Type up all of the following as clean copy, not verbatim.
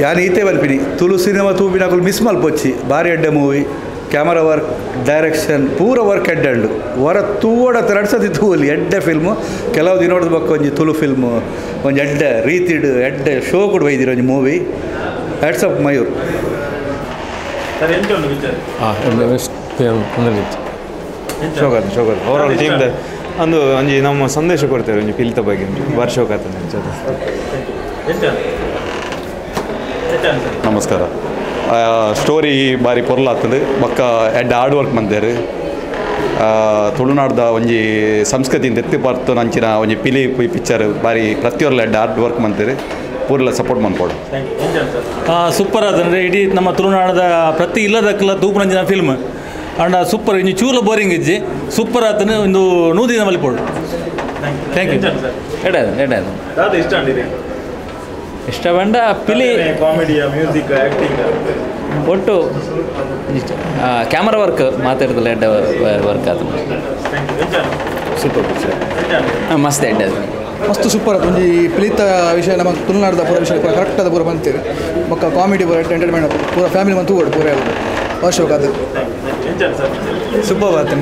ಯಾನ್ ಈತೆ ಬರ್ಪಿನಿ Tulu cinema ತೂಪಿನಕುಲು miss ಮಲ್ಪೊಚ್ಚಿ ಬಾರಿ ಎಡ್ಡೆ movie camera work direction ಪೂರ ವರ್ಕ್ ಎಡ್ಡೆ ವರ ತೂವಡ ರಡ್ಸತಿ ತೂವಲಿ ಎಡ್ಡೆ ಫಿಲ್ಮ್ ಕೆಲವು ದಿನೋಡ್ದ ಬೊಕ್ಕ ಒಂಜಿ ತುಳು ಫಿಲ್ಮ್ ಒಂಜಿ ಎಡ್ಡೆ ರೀತಿಡ್ ಎಡ್ಡೆ ಶೋ ಕೂಡ ಬೈದಿರ ಒಂಜಿ movie hats off Mayur sir ಎಂತ ಉಂಟು ಪಿಕ್ಚರ್ ಬೆಸ್ಟ್ ಶೋಕಾತ ಶೋಕಾತ ಓವರಾಲ್ ಟೀಮ್ ಅಂದು ಒಂಜಿ ನಮ್ಮ ಸಂದೇಶ ಕೊಡ್ತೇವೆ ಒಂಜಿ ಪಿಲಿತ ಬಗ್ಗೆ ಒಂಜಿ ಬಾರಿ ಶೋಕಾತ ಎಂತ ಎಂತ ಸರ್ ನಮಸ್ಕಾರ ಸ್ಟೋರಿ ಬಾರಿ ಪೊರ್ಲಾಗ್ತದೆ ಬೊಕ್ಕ ಎಡ್ಡೆ ಹಾರ್ಡ್ ವರ್ಕ್ ಮಂದೇರು ತುಳುನಾಡ್ದ ಒಂಜಿ ಸಂಸ್ಕೃತಿ ಎತ್ತಿ ಪಾರ್ತು ನಂಚಿನ ಒಂಜಿ ಪಿಲಿ ಪಿಕ್ಚರ್ ಬಾರಿ ಪ್ರತಿಯೊರ್ಲ ಎಡ್ಡೆ ಹಾರ್ಡ್ ವರ್ಕ್ ಮಂತೇರು ಪೂರ್ಲ ಸಪೋರ್ಟ್ ಮನ್ಪೋಡು thank you ಎಂತ ಸರ್ ಸೂಪರ್ ಆದಂದರೆ ಇಡೀ ನಮ್ಮ ತುಳುನಾಡದ ಪ್ರತಿ ಇಲ್ಲದಕ್ಕೆಲ್ಲ ತೂಪುನಂಚಿನ ಫಿಲ್ಮ್ ಅಂಡ ಸೂಪರ್ ಇಂಜಿ ಚೂಲ ಬೋರಿಂಗ್ ಇಜ್ಜಿ ಸೂಪರ್ ಆತನ ಒಂದು ನೂದಿನ ಮಲ್ಪೋಡು thank you ಎಂತ ಸರ್ ಎಡೆ ಎಡೆ ದಾದ ಇಷ್ಟ ಅಂಡಿರಿ ಇಷ್ಟ ಬಂಡ ಪಿಲಿ ಕಾಮಿಡಿಯ ಮ್ಯೂಸಿಕ್ ಆಕ್ಟಿಂಗ್ ಒಟ್ಟು ಕ್ಯಾಮರಾ ವರ್ಕ್ ಮಾತಾಡ್ದಲ್ಲ ಎಡ್ಡೆ ವರ್ಕ್ ಆತ thank you ಎಂತ ಸೂಪರ್ ಪಿಕ್ಚರ್ ಎಂತ ಮಸ್ತ್ ಎಡ್ಡೆ ಮಸ್ತ್ ಸೂಪರ್ ಅದು ಒಂಜಿ ಪಿಲಿತ ವಿಷಯ ನಮ್ಮ ತುಳುನಾಡ್ದ ಪೂರ ವಿಷಯ ಪೂರ ಕರೆಕ್ಟ್ ಆದ ಪೂರ ಬಂತೀರಿ ಬೊಕ್ಕ ಕಾಮಿಡಿ ಪೂರ ಎಂಟರ್ಟೈನ್ಮೆಂಟ್ ಪೂರ ಫ್ಯಾಮಿಲಿ ಬಂತು ತೂವಡು ಪೂರ ವರ್ಷ ಅದು ಎಂತ ಸರ್ ಸೂಪರ್ ಆತನ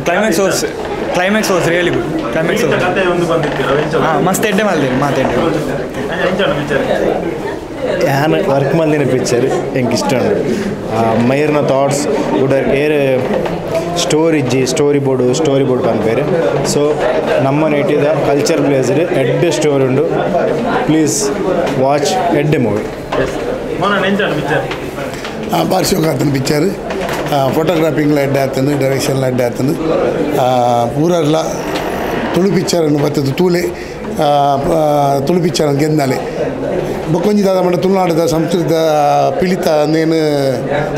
climax was really good climax ಪಿಲಿತ ಕತೆ ಒಂದು ಬಂದಿತ್ತು ಎಂಚ ಹಾಂ ಮಸ್ತ್ ಎಡ್ಡೆ ಮಲ್ದೇನೆ ಮಾತೆಡ್ಡೆ ಎಂಚ ಪಿಕ್ಚರ್ ಯಾನ್ ವರ್ಕ್ ಮಲ್ದಿನ ಪಿಕ್ಚರ್ ಎಂಕ್ ಇಷ್ಟ ಉಂಡು ಮೈರ್ನ ಥಾಟ್ಸ್ ಗುಡ್ ಏರ್ ಸ್ಟೋರಿ ಇಜ್ಜಿ ಸ್ಟೋರಿ ಬೋರ್ಡ್ ಪನ್ಪೇರು ಸೊ ನಮ್ಮ ನೇಟಿದ ಕಲ್ಚರ್ ಪ್ಲೇಸ್ಡ್ ಎಡ್ಡೆ ಸ್ಟೋರಿ ಉಂಡು ಪ್ಲೀಸ್ ವಾಚ್ ಎಡ್ಡೆ ಮೂವಿ ಮೋನ ಎಂಚ ಪಿಕ್ಚರ್ ಬಾರಿ ಶೋಕಾತನ ಪಿಕ್ಚರ್ ಫೋಟೋಗ್ರಾಫಿಂಗ್ಲ ಎಡ್ಡೆ ಆತಂದು ಡೈರೆಕ್ಷನ್ಲ ಎಡ್ಡೆ ಆತಂದು ಪೂರರ್ಲ ತುಳು ಪಿಕ್ಚರ್ ಬತ್ತದು ತೂಲೆ ತುಳು ಪಿಕ್ಚರ್ ಗೆಂದಾಲೆ ಬೊಕ್ಕೊಂಜಿ ದಾದ ಪಂಡ ತುಳುನಾಡದ ಸಂಸ್ಕೃತ ಪಿಲಿತ ಅಂದೇನು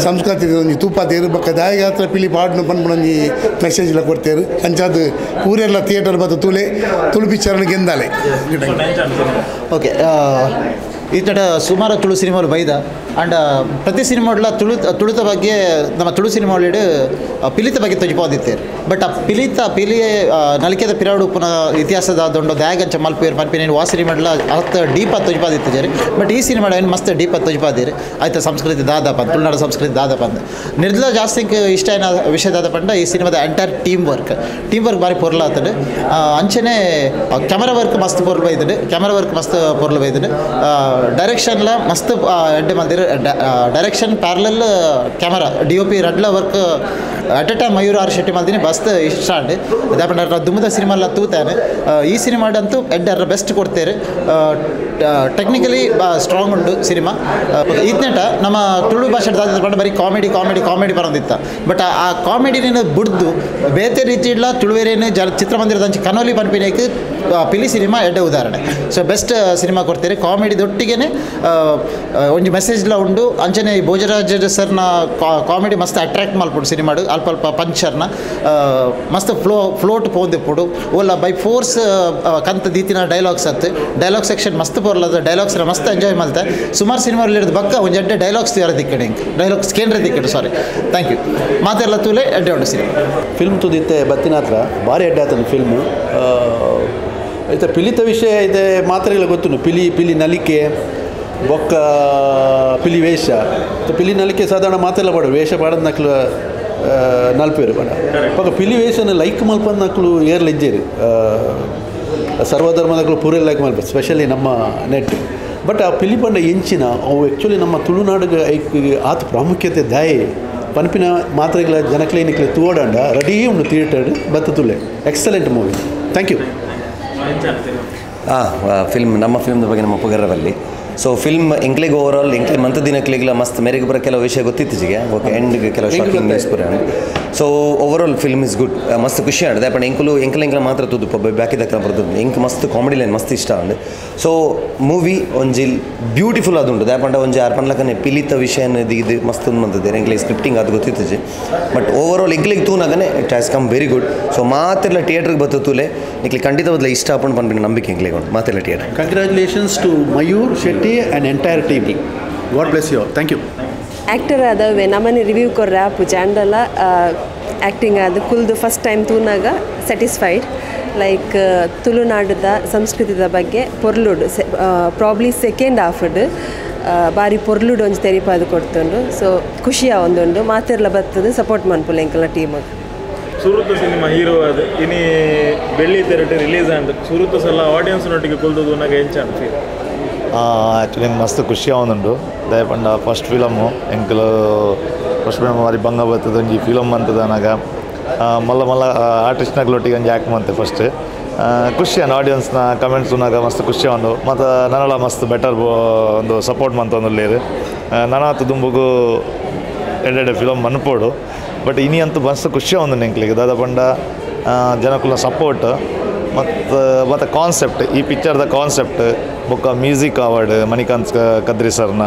ಸಂಸ್ಕೃತಿ ಒಂಜಿ ತೂಪಾತೇರು ಬೊಕ್ಕ ದಾಯಿಗಾತ್ರ ಪಿಲಿ ಪಾಡ್ನು ಪನ್ಪುನ ಒಂಜಿ ಮೆಸೇಜ್ಲ ಕೊಡ್ತೇರು ಅಂಚಾದ್ ಪೂರೆಲ್ಲ ಥಿಯೇಟರ್ ಬತ್ತ ತೂಲೆ ತುಳು ಪಿಕ್ಚರ್ನ ಗೆಂದಾಲೆ ಎಂಚ ಸರ್ ಓಕೆ ಈ ತಡ ಸುಮಾರು ತುಳು ಸಿನಿಮಾಲು ಬೈದ ಆ್ಯಂಡ್ ಪ್ರತಿ ಸಿನಿಮಾಡ್ಲ ತುಳು ತುಳುತ ಬಗ್ಗೆ ನಮ್ಮ ತುಳು ಸಿನಿಮಾಲಿಡ್ ಪಿಲಿತ ಬಗ್ಗೆ ತೊಜಿಪಾದಿತ್ತೇರು ಬಟ್ ಆ ಪಿಲಿತ ಪಿಲಿ ನಲಿಕೆದ ಪಿರಾಡು ಉಪ್ಪುನ ಇತಿಹಾಸದ ದೊಂಡ ದ್ಯಾಗಂಚ ಮಲ್ಪೇರು ಮಲ್ಪಿನ ವಾ ಸಿನಿಮಾಡ್ಲ ಅತ್ತ ಡೀಪ್ ಆಗಿ ತೊಜಿಪಾದಿತ್ತಿದ್ದಾರೆ ಬಟ್ ಈ ಸಿನಿಮಾಡ ಏನು ಮಸ್ತ್ ಡೀಪ್ ಆಗಿ ತೊಜಿಪಾದಿರಿ ಆಯ್ತು ಸಂಸ್ಕೃತಿ ದಾದಪ್ಪ ತುಳುನಾಡು ಸಂಸ್ಕೃತಿ ದಾದಪ್ಪ ಅಂತ ನಿರ್ದಲ ಜಾಸ್ತಿ ಇಷ್ಟ ಏನ ವಿಷಯ ದಾದಪ್ಪ ಅಂಡ ಈ ಸಿನಿಮಾದ ಎಂಟೈರ್ ಟೀಮ್ ವರ್ಕ್ ಭಾರಿ ಪೊರ್ಲಾತಂಡು ಅಂಚನೆ ಕ್ಯಾಮರಾ ವರ್ಕ್ ಮಸ್ತ್ ಪೊರ್ಲು ಬೈದುಂಡು ಕ್ಯಾಮರಾ ವರ್ಕ್ ಮಸ್ತ್ ಪೊರ್ಲು ಬೈದುಂಡು ಡೈರೆಕ್ಷನ್ಲ ಮಸ್ತ್ ಎಡ್ಡೆ ಮಲ್ದಿರು direction parallel camera D O P ರಡ್ಲ work at a time Mayur R Shetty ಮಲ್ದಿನಿ ಮಸ್ತ್ ಇಷ್ಟ ಅಂಡ್ ದಾಪಂಡ ದುಮ್ಮದ ಸಿನಿಮಾಲ ತೂತಾನೆ ಈ ಸಿನಿಮಾಡಂತೂ ಎಡ್ಡೆ ಅರ್ರ ಬೆಸ್ಟ್ ಕೊಡ್ತೇರು ಟೆಕ್ನಿಕಲಿ ಸ್ಟ್ರಾಂಗ್ ಉಂಟು ಸಿನಿಮಾ ಈತ್ನೆಟ ನಮ್ಮ ತುಳು ಭಾಷೆ ದಾದ ಪಂಡ ಬರೀ ಕಾಮಿಡಿ ಕಾಮಿಡಿ ಕಾಮಿಡಿ ಬರೋದಿತ್ತ ಬಟ್ ಆ ಕಾಮಿಡಿನ ಬುಡ್ದು ಬೇತೆ ರೀತಿ ಇಲ್ಲ ತುಳುವೇರೇನು ಜ ಚಿತ್ರಮಂದಿರದ ಅಂಚೆ ಕನೋಲಿ ಪನ್ಪಿನೇಕ್ ಪಿಲಿ ಸಿನಿಮಾ ಎಡ್ಡೆ ಉದಾಹರಣೆ so best cinema ಕೊಡ್ತೀರಿ ಕಾಮಿಡಿ ದೊಟ್ಟಿಗೆ ಒಂಜಿ ಮೆಸೇಜ್ಲ ಉಂಡು ಅಂಚನೆ ಈ ಭೋಜರಾಜ ಸರ್ನ ಕಾಮಿಡಿ ಮಸ್ತ್ ಅಟ್ರಾಕ್ಟ್ ಮಲ್ಪುಡು ಸಿನಿಮಾಡು ಅಲ್ಪ ಅಲ್ಪ ಪಂಚರ್ನ ಮಸ್ತ್ ಫ್ಲೋಟ್ ಪೋಂದಿಪ್ಪುಡು ಓಲ್ಲ ಬೈ ಫೋರ್ಸ್ ಕಂತ ದೀತಿನ ಡೈಲಾಗ್ಸ್ ಅತ್ತು ಡೈಲಾಗ್ ಸೆಕ್ಷನ್ ಮಸ್ತ್ ಪೋರ್ಲದ ಡೈಲಾಗ್ಸ್ನ ಮಸ್ತ್ ಎಂಜಾಯ್ ಮಲ್ತೆ ಸುಮಾರು ಸಿನಿಮಾ ಹಿಡಿದು ಬಕ್ಕ ಒಂಜಿ ಎಡ್ಡೆ ಡೈಲಾಗ್ಸ್ ಯಾರ ದಿಕ್ಕಡೆ ಡೈಲಾಗ್ಸ್ ಕೇಂದ್ರ ದಿಕ್ಕಡೆ ಸಾರಿ thank you ಮಾತೆಲ್ಲ ತೂಲೆ ಎಡ್ಡೆ ಉಂಡು ಸಿನಿಮಾ ಫಿಲ್ಮ್ ತುದಿತ್ತೆ ಬತ್ತಿನ ಹತ್ರ ಭಾರಿ ಎಡ್ಡೆ ಆತನ ಫಿಲ್ಮು ಆಯ್ತಾ ಪಿಲಿತ ವಿಷಯ ಇದೆ ಮಾತ್ರೆಗಳ ಗೊತ್ತುಂಟು ಪಿಲಿ ಪಿಲಿ ನಲಿಕೆ ಬೊಕ್ಕ ಪಿಲಿ ವೇಷ ಪಿಲಿ ನಲಿಕೆ ಸಾಧಾರಣ ಮಾತೆಲ್ಲ ಪಾಡು ವೇಷ ಪಾಡೋದು ನಕ್ಲು ನಲ್ಪೇರು ಪಡ ಬೊಕ್ಕ ಪಿಲಿ ವೇಷನ ಲೈಕ್ ಮಲ್ಪಂದು ನಕ್ಲು ಏರ್ಲ ಇಜ್ಜೇರು ಸರ್ವಧರ್ಮದಕ್ಲು ಪೂರ ಲೈಕ್ ಮಲ್ಪ ಸ್ಪೆಷಲಿ ನಮ್ಮ ನೆಟ್ ಬಟ್ ಆ ಪಿಲಿ ಪಂಡ ಎಂಚಿನ ಅವು ಆ್ಯಕ್ಚುಲಿ ನಮ್ಮ ತುಳುನಾಡಿಗೆ ಐಕ್ ಆತ ಪ್ರಾಮುಖ್ಯತೆ ದಾಯಿ ಪನ್ಪಿನ ಮಾತ್ರೆಗಳ ಜನಕ್ಲೇನಿಕ್ಲೆ ತೂವಡಂಡ ರೆಡಿ ಉಂಡು ಥಿಯೇಟರ್ ಬತ್ತ ತುಲೆ excellent movie thank you ಎಂಚ ಫಿಲ್ಮ್ ನಮ್ಮ ಫಿಲ್ಮ್ದ ಬಗ್ಗೆ ನಮ್ಮ ಪುಗರವಲ್ಲಿ ಸೊ ಫಿಲ್ಮ್ ಎಂಕ್ಲೆಗ್ ಓವರ್ ಆಲ್ ಎಂಕ್ಲೆ ಮಂತ್ ದಿನಕ್ಲೆಗ್ಲ ಮಸ್ತ್ ಮೇರೆಗೆ ಬರೋ ಕೆಲವು ವಿಷಯ ಗೊತ್ತಿತ್ತೀಚೆಗೆ ಓಕೆ ಎಂಡ್ಗೆ ಕೆಲವು ಶಾಕಿಂಗ್ ನ್ಯೂಸ್ ಪುರ so overall film is good ಮಸ್ತ್ ಖುಷಿ ಆಂಡ್ ದಾಪಂಡ ಎಂಕುಲು ಎಂಕ್ಲೆ ಎಂಕ್ಲ ಮಾತ್ರ ತೂದು ಬ್ಯಾಕಿದಕ್ಲ ಬರ್ತದೆ ಎಂಕ್ ಮಸ್ತ್ ಕಾಮಿಡಿ ಲೈನ್ ಮಸ್ತ್ ಇಷ್ಟ and so movie ಒಂಜಿ ಬ್ಯೂಟಿಫುಲ್ ಆದುಂಡು ದಾಪಂಡ ಒಂಜಿ ಆರ್ ಪನ್ಲಕನೆ ಪಿಲಿತ ವಿಷಯನ ಇದು ಮಸ್ತ್ ಉಂಡು ಮಂತದೆ ಎಂಕ್ಲೆ ಸ್ಕ್ರಿಪ್ಟಿಂಗ್ ಅದು ಗೊತ್ತಿತ್ತಿಜಿ but over all ಎಂಕ್ಲೆಗ್ ತೂನಾಗನೆ it has come very good so ಮಾತೆಲ್ಲ ಥಿಯೇಟ್ರಿಗೆ ಬತ್ತ ತೂಲೆ ಎಂಕ್ಲೆ ಖಂಡಿತ ಬದಲ ಇಷ್ಟ ಆಪಂಡು ಪನ್ಪಿನ ನಂಬಿಕೆ ಎಂಕ್ಲೆಗ್ ಉಂಟು ಮಾತೆಲ್ಲ theatre congratulations to Mayur Shetty and entire team God bless you thank you actor ಆದವೆ ನಮ್ಮನೆ ರಿವ್ಯೂ ಕೊರ್ರೆ ಆಪುಜಿ ಅಂಡಲ ಆ್ಯಕ್ಟಿಂಗ್ ಅದು ಕುಲ್ದು ಫಸ್ಟ್ ಟೈಮ್ ತೂನಾಗ ಸ್ಯಾಟಿಸ್ಫೈಡ್ ಲೈಕ್ ತುಳುನಾಡದ ಸಂಸ್ಕೃತಿದ ಬಗ್ಗೆ ಪೊರ್ಲುಡು ಪ್ರಾಬ್ಲಿ ಸೆಕೆಂಡ್ ಹಾಫ್ಡ್ ಬಾರಿ ಪೊರ್ಲುಡು ಒಂಜಿ ತೆರಿಪಾದು ಕೊಡ್ತುಂಡು ಸೊ ಖುಷಿಯ ಒಂದುಂಡು ಮಾತೆರ್ಲ ಬರ್ತದೆ ಸಪೋರ್ಟ್ ಮನ್ಪುಲೆ ಎಂಕಲ್ನ ಟೀಮ್ ಸುರುತ ಸಿನಿಮಾ ಹೀರೋ ಅದು ಇನಿ ಬೆಳ್ಳಿ ತೆರಟೆ ರಿಲೀಸ್ ಆಂಡ್ ಸುರುತ ಸಲ ಆಡಿಯನ್ಸ್ ನೊಟ್ಟಿಗೆ ಕುಲ್ದದು ನಾಗ ಎಂಚಾಂಡ್ ಫೀಲ್ ಆ್ಯಕ್ಚುಲಿ ಮಸ್ತ್ ಖುಷಿ ಆವೊಂದುಂಡು ದಾಯೆ ಪಂಡ ಫಸ್ಟ್ ಫಿಲಮ್ಮು ಎಂಕುಲು ಫಸ್ಟ್ ಫಿಲಮ್ ಬಾರಿ ಬಂಗ ಬರ್ತದೆ ಒಂಜಿ ಫಿಲಮ್ ಅಂತದನಾಗ ಮಲ್ಲ ಮಲ್ಲ ಆರ್ಟಿಸ್ಟ್ನಾಗ್ಲೊಟ್ಟಿಗೆ ಒಂಜಿ ಆ್ಯಕ್ಟ್ ಮಂತೆ ಫಸ್ಟ್ ಖುಷಿ ಆಂಡ್ ಆಡಿಯನ್ಸ್ನ ಕಮೆಂಟ್ಸ್ ಉನ್ನಾಗ ಮಸ್ತ್ ಖುಷಿ ಆವೊಂಡು ಮತ್ತು ನನಲ ಮಸ್ತ್ ಬೆಟರ್ ಒಂದು ಸಪೋರ್ಟ್ ಮಂತೊಂದುಲ್ಲೇರು ನನಾತ್ ದುಂಬುಗು ಎಡೆಡೆ ಫಿಲಮ್ ಮನ್ಪೋಡು ಬಟ್ ಇನಿ ಅಂತೂ ಮಸ್ತ್ ಖುಷಿ ಆವೊಂದುಂಡು ಎಂಕ್ಲೆಗ್ ದಾದ ಪಂಡ ಜನಕುಲ್ನ ಸಪೋರ್ಟ್ ಮತ್ತು ಮತ್ತು ಕಾನ್ಸೆಪ್ಟ್ ಈ ಪಿಕ್ಚರ್ದ ಕಾನ್ಸೆಪ್ಟ್ ಬೊಕ್ಕ ಮ್ಯೂಸಿಕ್ ಅವಾರ್ಡ್ ಮಣಿಕಾಂತ್ ಕದ್ರಿ ಸರ್ನ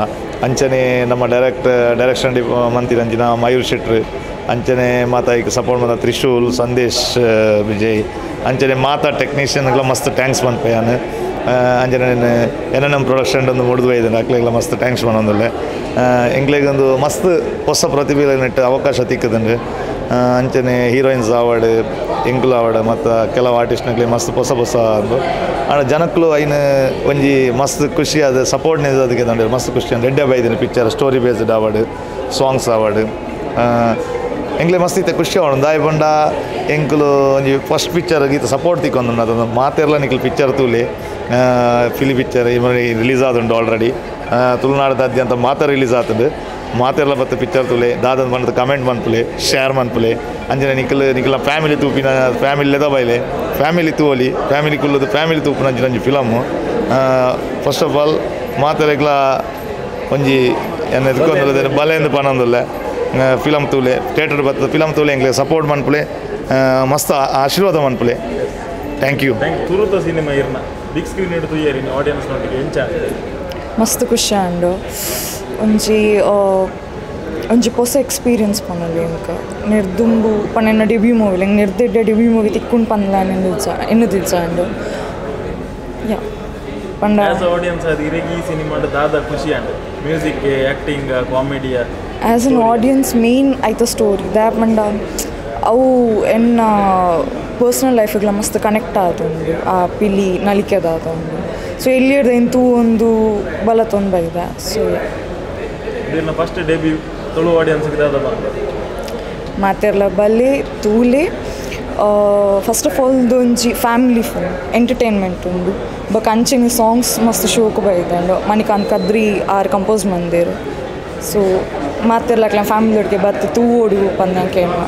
ಅಂಚನೆ ನಮ್ಮ ಡೈರೆಕ್ಷನ್ ಮಂತಿರಂಚಿನ ಮಯೂರ್ ಶೆಟ್ರು ಅಂಚನೆ ಮಾತಾ ಈಗ ಸಪೋರ್ಟ್ ಮಾತ ತ್ರಿಶೂಲ್ ಸಂದೇಶ್ ವಿಜಯ್ ಅಂಚನೆ ಮಾತಾ ಟೆಕ್ನಿಷಿಯನ್ಗಳ ಮಸ್ತ್ thanks ಮನ್ಪೆಯಾನು ಅಂಚನೆ N N M production ಒಂದು ಮುಡಿದು ಬೈದನು ಅಕ್ಲೆಗ್ಲ ಮಸ್ತ್ thanks ಮನೊಂದುಲ್ಲೆ ಎಂಕ್ಲೆಗ್ ಒಂದು ಮಸ್ತ್ ಹೊಸ ಪ್ರತಿಭೆಲೆನಿಟ್ಟು ಅವಕಾಶ ತಿಕ್ಕದಂಗೆ ಅಂಚನೆ ಹೀರೋಯಿನ್ಸ್ ಅವಾರ್ಡ್ ಎಂಕುಲು ಅವಾರ್ಡ್ ಮತ್ತು ಕೆಲವು ಆರ್ಟಿಸ್ಟ್ನಕ್ಲೆ ಮಸ್ತ್ ಹೊಸ ಹೊಸ ಅಂದು ಆಂಡ ಜನಕ್ಕಲು ಐನು ಒಂಜಿ ಮಸ್ತ್ ಖುಷಿ ಆದ ಸಪೋರ್ಟ್ ಅದಕ್ಕೆ ತಂಡ ಮಸ್ತ್ ಖುಷಿ ಅಂಡ್ ಎಡ್ಡೆ ಬೈದಿನ picture story based award songs award ಎಂಕ್ಲೆ ಮಸ್ತ್ ಇತ್ತೆ ಖುಷಿ ಆವಡು ದಾಯೆ ಪಂಡ ಎಂಕುಲು ಒಂಜಿ ಫಸ್ಟ್ ಪಿಕ್ಚರ್ ಗೀತ ಸಪೋರ್ಟ್ ತಿಕ್ಕೊಂದುಂಡು ಅದೊಂದು ಮಾತೆರ್ಲ ನಿಕ್ಲು ಪಿಕ್ಚರ್ ತೂಲೆ ಫಿಲಿ ಪಿಕ್ಚರ್ ರಿಲೀಸ್ ಆದುಂಡು ಆಲ್ರೆಡಿ ತುಳುನಾಡದಾದ್ಯಂತ ಮಾತ ರಿಲೀಸ್ ಆತುಂಡು ಮಾತೆರ್ಲ ಬತ್ತ ಪಿಕ್ಚರ್ ತೂಲೆ ದಾದಂದು ಪಂಡದ ಕಮೆಂಟ್ ಮನ್ಪುಲೆ ಶೇರ್ ಮನ್ಪುಲೆ ಅಂಚನೆ ನಿಕ್ಲು ನಿಕ್ಲ ಫ್ಯಾಮಿಲಿ ತೂಪಿನ ಫ್ಯಾಮಿಲಿ ಲೆದ ಬೈಲೆ ಫ್ಯಾಮಿಲಿ ತೂವಲಿ ಫ್ಯಾಮಿಲಿ ಕುಲ್ಲುದು ಫ್ಯಾಮಿಲಿ ತೂಪಿನ ಅಂಚಿನ ಒಂಜಿ film first of all ಮಾತೆರೆಗ್ಲ ಒಂಜಿ ಎನ್ನ ಎತ್ಕೊಂದುಲ್ಲೆ ಬಲೆಂದು ಪನೊಂದುಲ್ಲೆ ಫಿಲಮ್ ತೂಲೆ ಥಿಯೇಟರ್ ಬರ್ತದೆ ಫಿಲಮ್ ತೂಲೆ ಎಂಕ್ಲೆ ಸಪೋರ್ಟ್ ಮನ್ಪುಲೆ ಮಸ್ತ್ ಆಶೀರ್ವಾದ ಮನ್ಪುಲೆ thank you ತುರುತ cinema ಇರ್ನ ಬಿಗ್ ಸ್ಕ್ರೀನ್ ಇಡ್ತು ಇಯರಿನ ಆಡಿಯನ್ಸ್ ನೊಟ್ಟಿಗೆ ಎಂಚ ಮಸ್ತ್ ಖುಷಿ ಆಂಡ್ ಒಂಜಿ ಒಂಜಿ ಪೊಸ ಎಕ್ಸ್ಪೀರಿಯನ್ಸ್ ಪನೊಲಿ ಎಂಕ್ ನಿರ್ದುಂಬು ಪಂಡ ಡೆಬ್ಯೂ ಮೂವಿ ಎಂಕ್ ನಿರ್ದಿಡ್ಡ ಡೆಬ್ಯೂ ಮೂವಿ ತಿಕ್ಕುಂಡು ಪನ್ಲ ಎನ್ನುದಿಜ್ಜ ಆಂಡ್ ಯಾ ಪಂಡ ಆಸ್ ಆಡಿಯನ್ಸ್ ಅದು ಇರೆಗ್ ಈ ಸಿನಿಮಾ ದಾದ ಖುಷಿ and music acting ಕಾಮಿಡಿಯ as an audience main ಐತ ಸ್ಟೋರಿ ದಾಯೆ ಪಂಡ ಅವು ಎನ್ನ ಪರ್ಸನಲ್ ಲೈಫಿಗ್ಲ ಮಸ್ತ್ ಕನೆಕ್ಟ್ ಆತುಂಡು ಆ ಪಿಲಿ ನಲಿಕೆದಾತುಂಡು ಸೊ ಎಲ್ಲಿಡ್ದ ಎಂತೂ ಒಂದು ಬಲ ತೊಂದು ಬೈದ ಸೊ ಇದನ್ನ first debut Tulu audience ದಾದ ಮಾತೆರ್ಲ ಬಲೆ ತೂಲೆ first of all ಒಂಜಿ family film entertainment ಉಂಡು ಬೊಕ ಅಂಚೆನೆ ಸಾಂಗ್ಸ್ ಮಸ್ತ್ ಶೋಕು ಬೈದಂಡು ಮಣಿಕಾಂತ್ ಕದ್ರಿ ಆರ್ ಕಂಪೋಸ್ ಮಂದೇರು ಸೊ ಮಾತೆರ್ಲಕ್ಲ ಫ್ಯಾಮಿಲಿ ಒಟ್ಟಿಗೆ ಬತ್ತು ತೂವೋಡು ಪಂದಂಕೇನು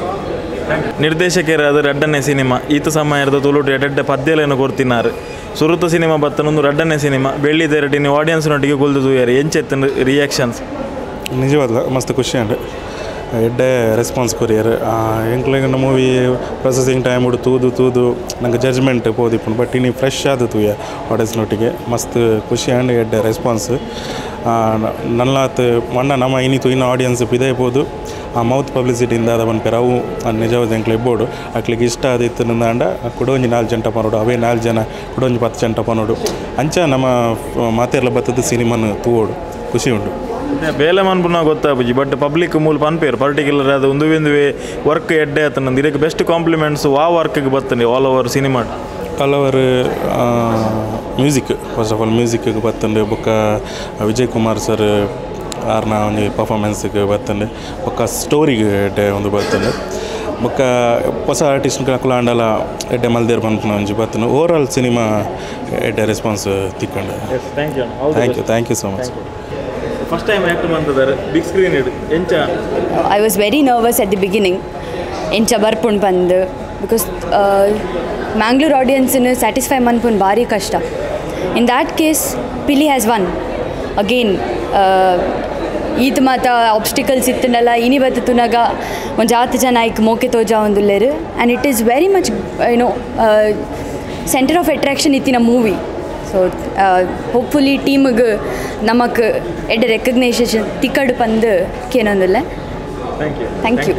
ನಿರ್ದೇಶಕರಾದ ರಡ್ಡನೇ ಸಿನಿಮಾ ಈತ ಸಮಯದ ತುಳುಟು ಎಡ್ಡೆ ಪದ್ಯಲೇನು ಕೊಡ್ತಿನಾರು ಸುರುತ ಸಿನಿಮಾ ಬತ್ತನೊಂದು ರಡ್ಡನೇ ಸಿನಿಮಾ ಬೆಳ್ಳಿ ತೆರಟಿನ ಆಡಿಯನ್ಸ್ ನೊಟ್ಟಿಗೆ ಕುಲ್ದು ತೂಯರು ಎಂಚೆತ್ತನ ರಿಯಾಕ್ಷನ್ಸ್ ನಿಜವಾದ ಮಸ್ತ್ ಖುಷಿ ಅಂಡ್ ಎಡ್ಡೆ ರೆಸ್ಪಾನ್ಸ್ ಕೊರಿಯರ್ ಎಂಕ್ಲೆಗ್ movie processing time ಉಡು ತೂದು ತೂದು ನಂಗೆ ಜಡ್ಜ್ಮೆಂಟ್ ಪೋದಿಪ್ಪುಂಡು ಬಟ್ ಇನಿ ಫ್ರೆಶ್ ಆದ ತೂಯ ಆಡಿಯನ್ಸ್ ನೊಟ್ಟಿಗೆ ಮಸ್ತ್ ಖುಷಿ ಆಂಡ್ ಎಡ್ಡೆ ರೆಸ್ಪಾನ್ಸ್ ನಲ್ಲಾತ್ ಮಣ್ಣ ನಮ್ಮ ಇನಿ ತೂಯಿನ ಆಡಿಯನ್ಸ್ ಪಿದೇ ಪೋದು ಆ ಮೌತ್ ಪಬ್ಲಿಸಿಟಿಯಿಂದ ಅದ ಪನ್ಪೆರ್ ಅವು ನಿಜವಾದ ಎಂಕ್ಲೆ ಇಬ್ಬೋಡು ಅಕ್ಲೆಗ್ ಇಷ್ಟ ಆದಿತ್ತು ಅಂಡ ಕುಡೊಂಜಿ 4 ಜನ ಪನೋಡು ಅವೇ 4 ಜನ ಕುಡೊಂಜಿ 10 ಜನ ಪನೋಡು ಅಂಚ ನಮ್ಮ ಮಾತೆರ್ಲ ಬತ್ತದ ಸಿನಿಮಾನು ತೂವೋಡು ಖುಷಿ ಉಂಡು ಬೇಲೆ ಮನ್ಪುನ ಗೊತ್ತಾಪುಜಿ ಬಟ್ ಪಬ್ಲಿಕ್ ಮೂಲ ಪನ್ಪೇರು ಪರ್ಟಿಕ್ಯುಲರ್ ಅದು ಒಂದುವೆ ವರ್ಕ್ ಎಡ್ಡೆ ಆತನ ಇದಕ್ಕೆ ಬೆಸ್ಟ್ ಕಾಂಪ್ಲಿಮೆಂಟ್ಸ್ ವಾ ವರ್ಕ್ಗೆ ಬರ್ತದೆ all over cinema all over music first of all ಮ್ಯೂಸಿಕ್ಗೆ ಬರ್ತಂಡು ಬೊಕ್ಕ ವಿಜಯ್ ಕುಮಾರ್ ಸರ್ ಆರ್ನ ಒಂಜಿ ಪರ್ಫಾರ್ಮೆನ್ಸ್ಗೆ ಬರ್ತಂಡು ಬೊಕ್ಕ ಸ್ಟೋರಿಗೆ ಎಡ್ಡೆ ಒಂದು ಬರ್ತಂಡು ಬೊಕ್ಕ ಹೊಸ ಆರ್ಟಿಸ್ಟ್ ಕುಲಾಂಡಲ ಎಡ್ಡೆ ಮಲ್ದೇರ್ ಪನ್ಪುನ ಒಂಜಿ ಬರ್ತಂಡು over all cinema ಎಡ್ಡೆ response ತಿಕ್ಕಂಡು thank you thank you thank you so much first time act ಮಂತದಾರೆ big screen ಇಡು ಎಂಚ I was very nervous at the beginning ಎಂಚ ಬರ್ಪುಂಡು ಬಂದು because Mangalore ಆಡಿಯನ್ಸನ್ನು satisfy ಮನ್ಪುನ್ ಭಾರಿ ಕಷ್ಟ in that case Pili has won again ಈತ ಮಾತ obstacles ಇತ್ತನಲ್ಲ ಇನಿ ಬತ್ತು ತುನಗ ಒಂದು ಜಾತಿ ಜನ ಐಕ್ ಮೋಕೆ ತೋಜಾ ಒಂದುಲ್ಲೇರು and it is very much you know centre of attraction ಇತ್ತಿನ movie so hopefully ಟೀಮಿಗೆ ನಮಕ್ ಎಡ್ಡೆ recognisation ತಿಕ್ಕಡು ಪಂದು ಕೇನೊಂದುಲ್ಲೆ thank you thank you.